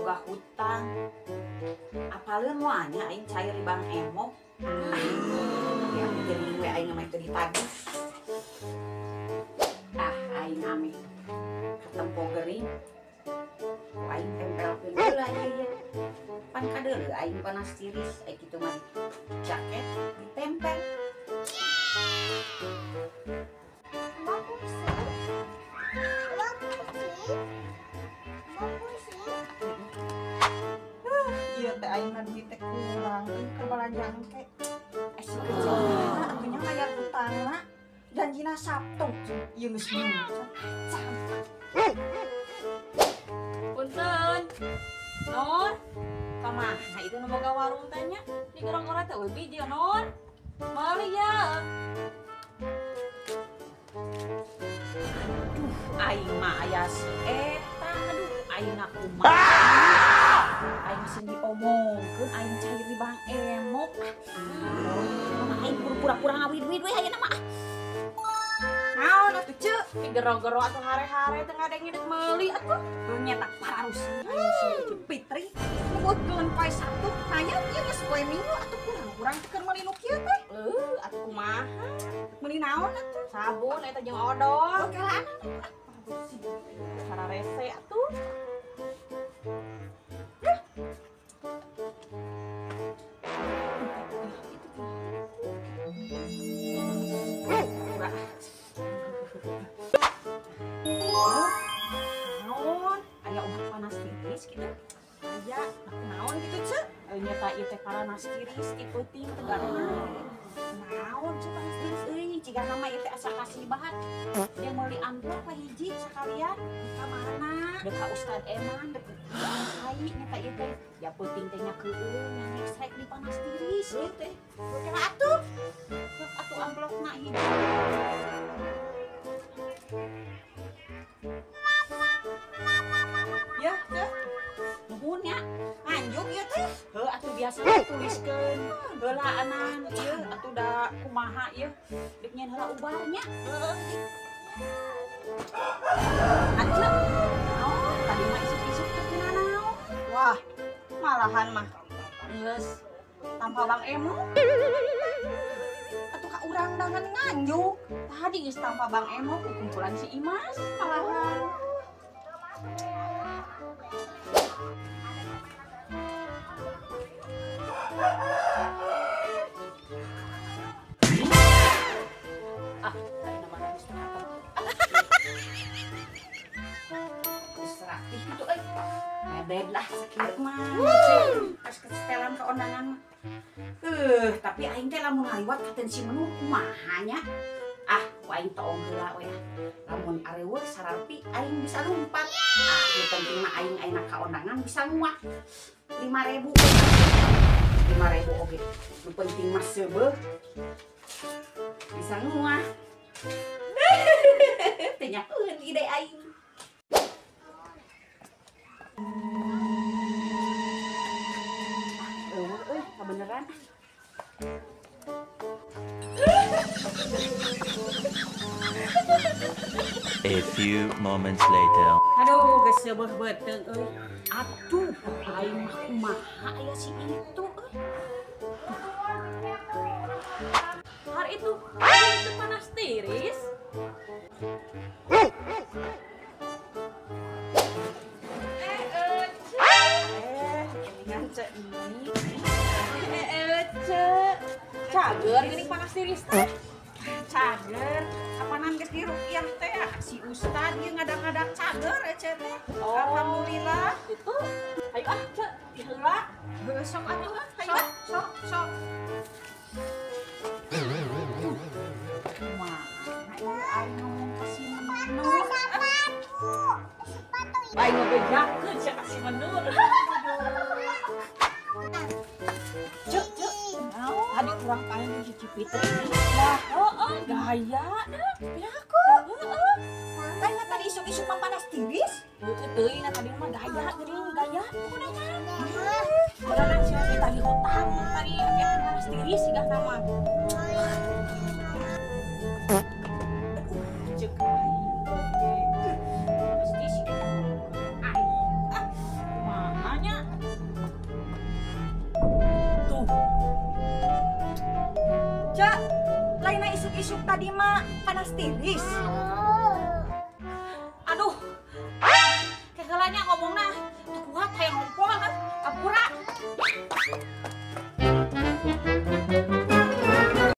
boga hutang. Apaleun moalnya aing cair di Bank Emok. Ya jadi we aing mah teu ditagih. Ah aing ame katempo gering. Ku aing tempelkeun heula ieu. Pan kadeuleu aing panas tiris, ai kitu mah jaket ditempel. Ieu teh aing mah duit teh kurang euy keur balanja engke. Asup kecil atuh nya mayar hutangna. Janjina Sabtu ieu geus Minggu. Punten. Nur, ka mana itu nu boga warung teh nya? Di gorong-gorong teh euy biji Nur. Meuli ya. Aduh, aing mah aya si eta, aduh aing kumaha. Aing sing diomongkeun aing cair di Bank Emok. Mah aing pura-pura ngawid-wid we ayeuna mah. Naon atuh Ceu? Di gero-gero atuh hare-hare teh ngadeng dek meuli atuh. Nya tak pararusin aing si Fitri. Nyebutkeun poe Sabtu, nanya ieu geus poe Minggu atuh kurang-kurang teh keur meuli nu kieu teh. Heuh, atuh kumaha? Meuli naon atuh? Sabun eta jeung odol. Oke lah. Cara rese atuh. Naon? Aya obat panas tiris gitu. Aya, naon gitu Ceu? Nyata ieu teh panas tiris ti peuting teh garena. Naon Ceu panas tiris euy, jigana mah ieu teh asa kasibat. Dia meuli amplop we hiji sakalian. Ka mana? Dek ka Ustad Eman, dek kai nyata ieu teh. Ya peuting teh nya keueung ngeksrek di panas tiris ieu teh. Oke lah atuh. Sok atuh amplopna hiji. Ya, Ceu. Nuhun nya. Nganjuk ieu teh. Heuh atuh biasa tuliskeun heulaanan ieu atuh da kumaha ieu deuk nyeun heula ubarnya. Heeh. Atuh. Naon tadi mah isuk-isuk teh kunanaon? Wah, malahan mah Geus tanpa Bang Emok. Atuh ka urang dangan nganjuk. Tadi geus tanpa Bang Emok kumpulan si Imas malahan. Ah, tadi nama nangis teh apa? Geus rapih kitu euy. Mebed lah sakieu mah. Pas kesetelan ka ondangan mah. Tapi aing teh lamun ngaliwat katen si Menur kumaha nya? Ah, ku aing toong heula we ah. Lamun areuweuh sararpi aing bisa lumpat. Ah, nu penting mah aing ayeuna ka ondangan bisa nguah. 5.000. 5.000 oge. Nu penting mah seubeuh bisa nguah. Teh nyakeun ide aing. Ah, eueuh euy, kabeneran. A few moments later. Aduh, geus seubeuh beuteung euy. Atuh, aing mah kumaha aya si itu euy. Har itu itu panas tiris. Geningan Ceu ini. Ceu. Cager geuning panas tiris teh. Cager, apanan geus diruqyah teh si Ustad ieu ngadak-ngadak cager ece teh. Oh. Alhamdulillah. Itu. Ayo ah, Ceu, heula. Heuh sok atuh ah, ayo ah, sok sok. Kumaha ieu aing ngomong ka si Menur. Aing ngebejakeun sia ka si Menur. Ceu, Ceu. Tadi kurang paling si Cipitri. Wah, heeh, gaya dah. Ya aku. Heeh. Lain tadi isuk-isuk mah panas tiris. Heueuh teuing na tadi mah gaya geuning gaya. Pokona mah. Pokona si tadi hutang tadi eta panas tiris sigah nama. Ceuk aing. Pasti si aing. Ah, kumaha nya? Cek, lainna isuk-isuk tadi mah panas tiris.